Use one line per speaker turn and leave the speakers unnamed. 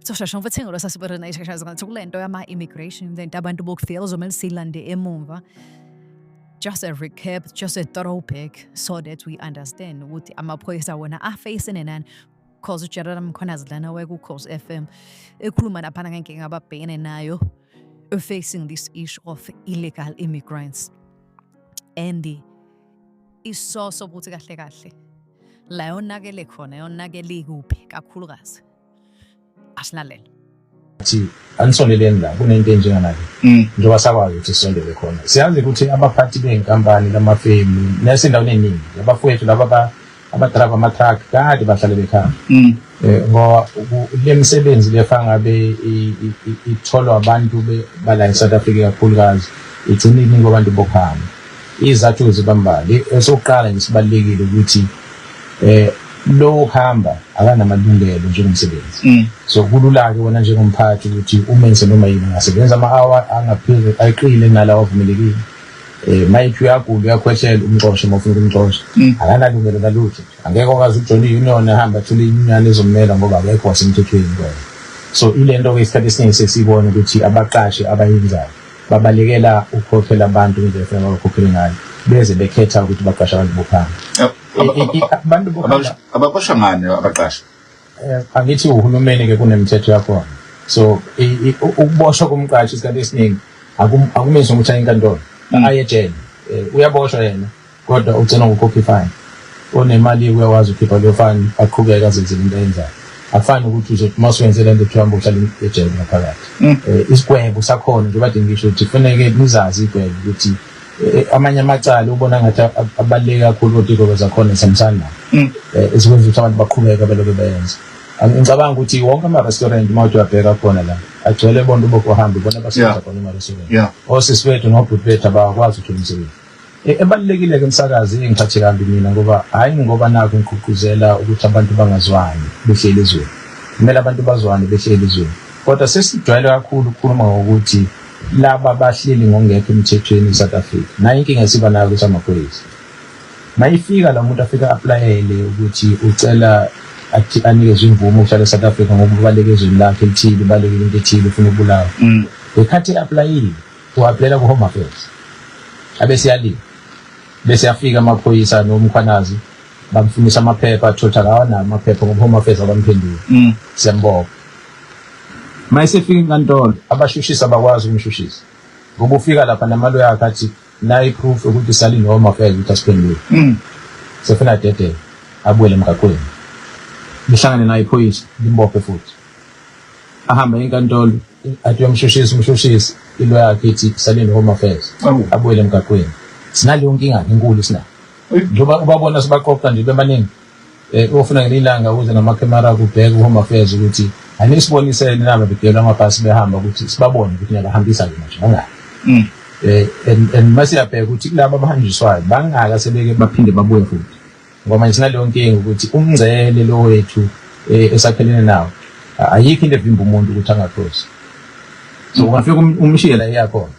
So shasha mfethu ngelo sasibona ishasha ngathi kule nto yama-immigration lento abantu bokufika kuzomele siyilande emumva. Just a recap, just a throwback so that we understand ukuthi amaphoyisa wona afacene nani. Cause uGeneral Mkhwanazi lana wekuKhozi FM ekhuluma laphana ngenkinga ababhekene nayo facing this issue of illegal immigrants. And isoso ukuthi kahle kahle la yonakele khona yonakele kuphi kakhulukazi. Asilalele.
Thi anisondeleni la kunento enjenganale. Njengoba sakwazi ukuthi sisondele khona, siyazi ukuthi abaphathi bey'nkampani lamafemu nasendaweni eningi, abafowethu laba abadrayiva ama-truck kade bahlale bekhaya. Ngoba le misebenzi lefa ngabe itholwa abantu bala e-South Africa kakhulukazi igcina inikwa abantu bokuhamba. Izizathu zibambali, esokuqala nje sibalulekile ukuthi lo kuhamba akanamalungelo njengomsebenzi. So kulula-ke wena njengomphathi ukuthi umenze noma yini, angasebenza ama-hour angaphezulu ayiqile kunalawo avumelekile. Mayithi uyagula, uyakhwehlela, umxoshe uma ufuna ukumxosha. Akanalungelo lalutho, angeke akwazi ukujoyina i-union, ahambe athole i-union ezommela ngoba akekho wasemthethweni kwena. So ile nto-ke isikhathi esiningi sesiyibona ukuthi abaqashi abayenzayo babalekela ukukhokhela abantu ngendlela efanele bakhokhele ngayo, beze bekhetha ukuthi baqashe abantu bokuhamba. Abantu bokuhamba
Ababoshwa ngani abaqashi?
Angithi uhulumeni-ke kunemithetho yakhona, so ukuboshwa komqashi isikhathi esiningi akumenzi ukuthi aye enkantolo, aye ejele. Uyaboshwa yena kodwa ugcina ngokukhokha ifine. Onemali uyakwazi ukukhipha leyo fine, aqhubeke azenzele into ayenzayo. Akufani ukuthi uzothi uma usuwenze le nto kuthiwa hamba uhlale ejele ngaphakathi. Isigwebo sakhona, njengoba kade ngisho ukuthi kufaneke nizazi igwebo ukuthi amanye amacala ubona ngathi abaluleke kakhulu kodwa iy'gwebo zakhona zihambisana nawo. Ezikwenza ukuthi abantu baqhubeke belokhu beyenza. Ngicabanga ukuthi wonke ama-restaurant uma uthi uyabheka khona la agcwele bonke bokuhamba, ibona abasebenza khona ema-restaurant. Osisi bethu nobhuti bethu abakwazi ukuthola umsebenzi. Ebalulekile-ke umsakazi engiphathe kambi mina, ngoba hhayi ngoba nakho ngigqugquzela ukuthi abantu bangazwani behleli ezweni, kumele abantu bazwane behleli ezweni, kodwa sesijwayele kakhulu ukukhuluma ngokuthi laba bahleli ngokungekho emthethweni e-South Africa. Nayo inkinga esiba nayo ukuthi amaphoyisa mayifika la muntu afika applyele ukuthi ucela athi anikezwe imvume ukuhlala e-South Africa ngoba ubaleke ezweni lakhe elithile, ubalekile into ethile, ufuna ukubulawa. Ngekhathi e-applyile u-applyela ku-Home Affairs, abese yalila, bese yafika amaphoyisa noMkhwanazi bamfunisa amaphepha, athola awanawo amaphepha ngoba Home Affairs abamphenduli. Siyambopha. Uma esefika enkantolo abashushisi abakwazi ukumshushisa ngoba ufika lapha namalo yakhe athi nayi i-proof yokuthi salinde Home Affairs ukuthi asiphendule. Sefuna adedele abuyele emgaqweni, lihlangane naye iphoyisa limbophe futhi, ahambe enkantolo athi uyamshushisa umshushisi, ilo yakhe ithi salinde Home Affairs.
Awu.
Abuyele emgaqweni. Sinaleyo nkinga enkulu sinayo njengoba ubabona sibaqoqa nje bebaningi. Ofuna ngelinye ilanga uze namakhamera kubheke u-Home Affairs ukuthi anisibonisele naba begibela amabhasi behamba ukuthi sibabone ukuthi niyabahambisa-ke manje bangaki. And masiyabheka ukuthi kulabo abahanjiswayo bangaka sebeke baphinde babuye futhi, ngoba manje sinaleyo nkinga ukuthi umngcele lo wethu esakhelene nawo ayikho into evimba umuntu ukuthi angakrosi, so ungafika umshiye la iyakhona.